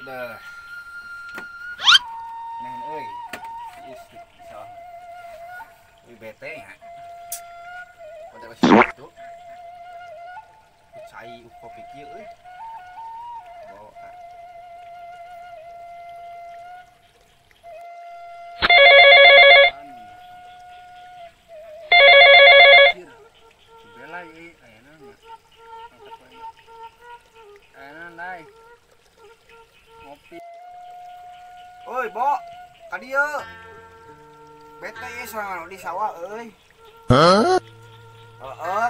Dah. Neng euy. Salah. Euy bete nya. Pada itu. Cai kopi kieu euy. Bawa ka. Bela ieu ayeuna mah. Mantap we. Ayeuna lai. Ngopi. Oi, Bo. Ka dieu. Bete ieu sorangan di sawah euy. Hah? Heeh.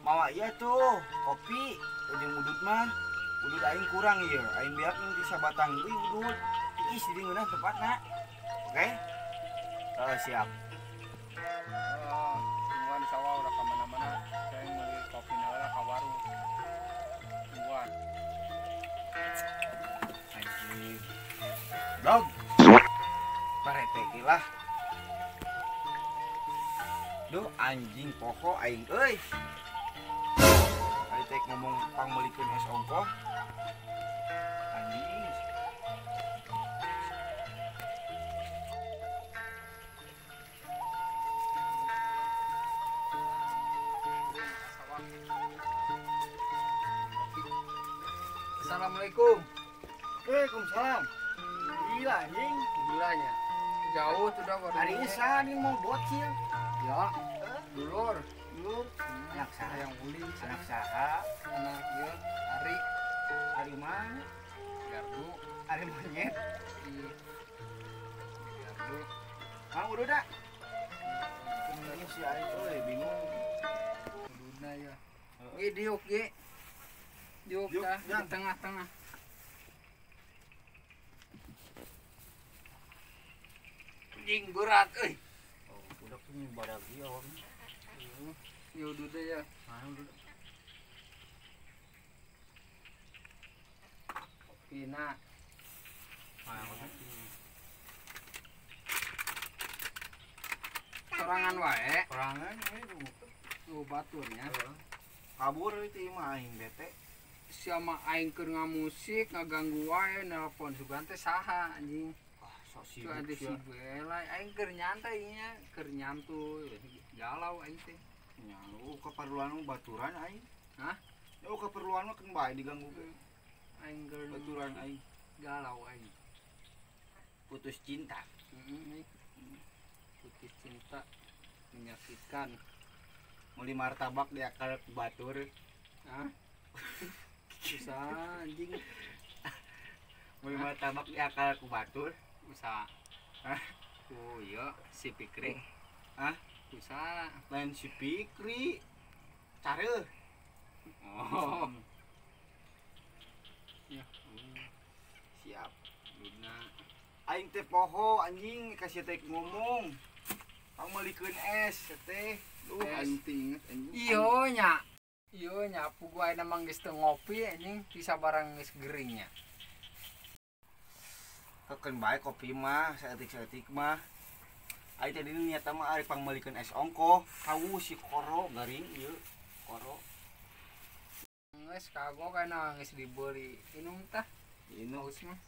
Mawa ieu tuh kopi jeung udut mah. Udut aing kurang ieu. Aing beak ti sabatang deui udut. Tiis di ngeunah tempatna. Oke? Heeh, siap. Tungguan di sawah udah ka mana-mana. Saya meuli kopi heula ka warung. Tungguan. Anjing. Dog. Barete lah. Duh anjing poho aing euy. Tadi teh ngomong pangmeulikeun es ongkoh. Anjing. Assalamualaikum. Waalaikumsalam. Gila anjing, gilanya. Jauh sudah baru. Hari ini sah nih mau bocil. Ya, dulur, dulur. Anak saha yang uli, anak saha, anak ieu Ari. Ari mana? Gardu, Ari monyet. Iya. Gardu. Mang udah dah. Ini si Ari euy bingung. Ududna ya. Ge diuk ge. Diuk tah di tengah-tengah. Anjing berat euy. Oh, budak tuh badag ieu awakna. Ieu udud ya. Mana udud? Kopina. Mana sorangan wae. Sorangan we tuh baturnya. Kabur itu mah aing bete. Siapa aing keur ngamusik ngaganggu wae nelpon sugan teh saha anjing. Sok sibuk si Bela aing keur nyantai nya, keur nyantuy galau aing teh. Nya lu keperluan baturan aing. Hah? Ya keperluan mah keun bae diganggu ge. Aing keur baturan aing galau aing. Putus cinta. Heeh. Putus cinta menyakitkan. Meuli martabak di akal batur. Hah? Susah anjing. Meuli martabak di akal ku batur. Usaha. Hah? Oh iya, si Pikri. Hah? Usaha. Lain si Pikri. Care. Oh. Ya. Siap. Dudna. Aing teh poho anjing kasih teh ngomong. Pangmeulikeun es teh. Duh aing teh inget anjing. Iyo nya. Iyo nya puguh ayeuna mah geus teu ngopi anjing bisa barang geus gering nya. Keun bae kopi mah saeutik-saeutik mah. Aing teh dinu nyata mah ari pangmeulikeun es ongkoh, kawuh si koro garing ieu koro. Geus kagok kana geus dibeli inum tah. Inum haus mah.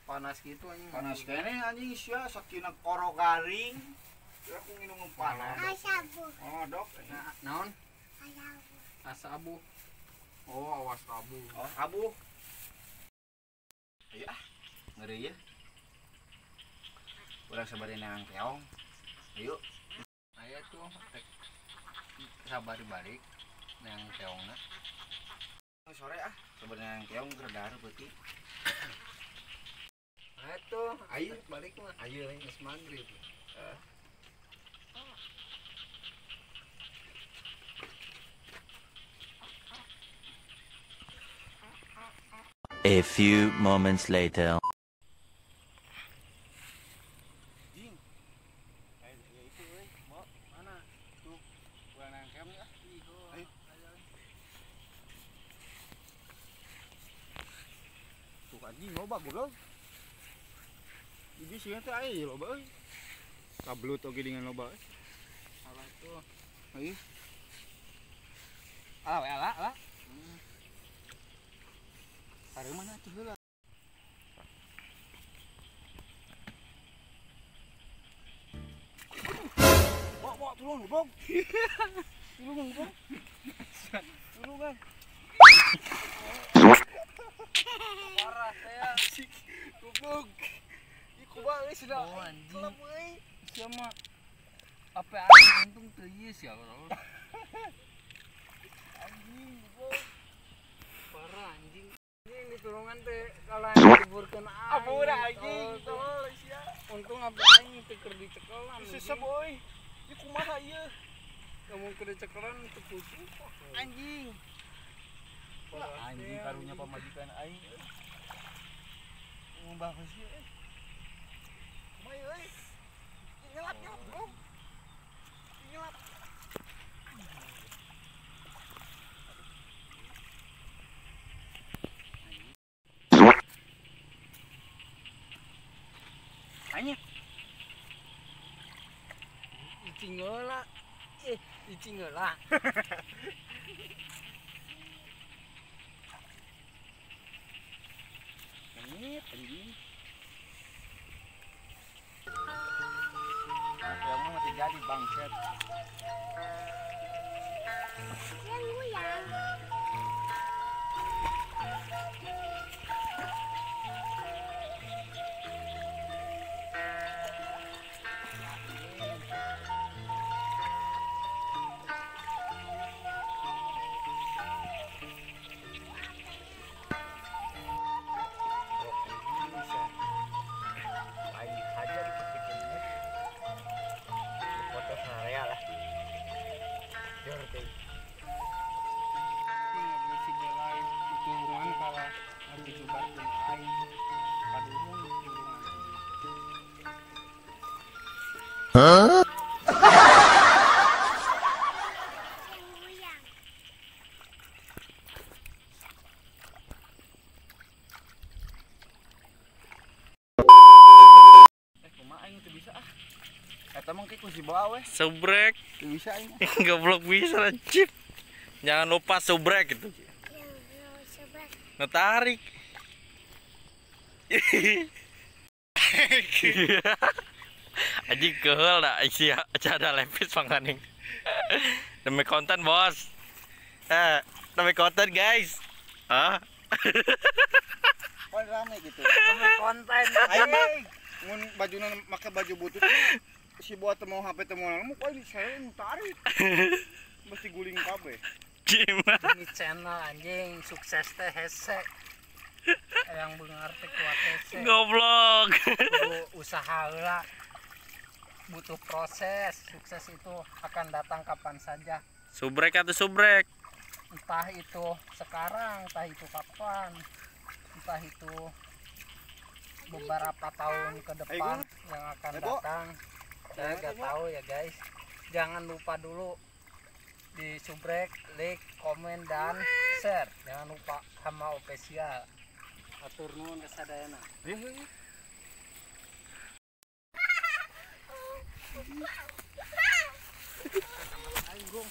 Panas gitu anjing. Panas keneh anjing sia sakina koro garing. Aku nginum panas. Asabu. Oh, dok. Nah, naon? Asabu. Oh, awas abu. Oh, abu. Ayo ah. Ngeri ya. Urang sabari neang keong. Ayo. Ayo tuh sabari balik neang keongna. Sore ah, sabari neang keong keur dahar peuting. Ayo tuh, ayo balik mah. Ayo geus magrib. A few moments later. Jing. Ayo ya itu euy, mau mana? Tuh, urang neang keong ya. Ayo. Tuh anjing loba goblok. Di sini teh aya loba euy. Kablut oge dengan loba euy. Salah tuh. Ayo. Alah, alah, alah. Pareuman atuh heula. Bawa tulung goblok. Tulungan goblok. Tulungan. Parah saya. Goblok. Ih kumaha euy cenah. Oh anjing. Kelem euy. Sia mah apa aing untung teu ieu sia. Anjing goblok. Parah anjing. Ini ditulungan teh kalau diburkeun aing. Ampura anjing. Tolol sia. Untung apa aing teu keur dicekelan. Susah boy. Ieu kumaha ieu? Kamu keur dicekelan teu kudu. Anjing. Anjing karunya pamajikan aing. Ngomong sih euy. Kumaha ieu euy? Nyelap nyelap bro. Nyelap. Anjing. Icing heula. Icing heula. Anjing, anjing. Nah, mah mati jadi bangset. Yang Huh? Kumaha aing teu bisa ah. Eta mah ku si bawa weh. Subrek. Teu bisa aing. Goblok bisa lah, Cip. Jangan lupa subrek gitu. Netarik. Anjing keheul dah sia cada lepis panganing. Demi konten, Bos. Demi konten, guys. Hah? Pan rame gitu. Demi konten. Aing mun bajuna make baju butut si buat teu mau HP teu mau naon, ku saya nu tarik. Mesti guling kabeh. Gimana? Ini channel anjing sukses teh hese. Yang beungar teh kuat hese. Goblok. Kudu usaha heula. Butuh proses, sukses itu akan datang kapan saja. Subrek atau subrek? Entah itu sekarang, entah itu kapan, entah itu beberapa tahun ke depan yang akan datang. Saya gak tahu ya guys. Jangan lupa dulu di subrek, like, komen, dan share. Jangan lupa sama official. Atur nuhun kasadayana. Ayo.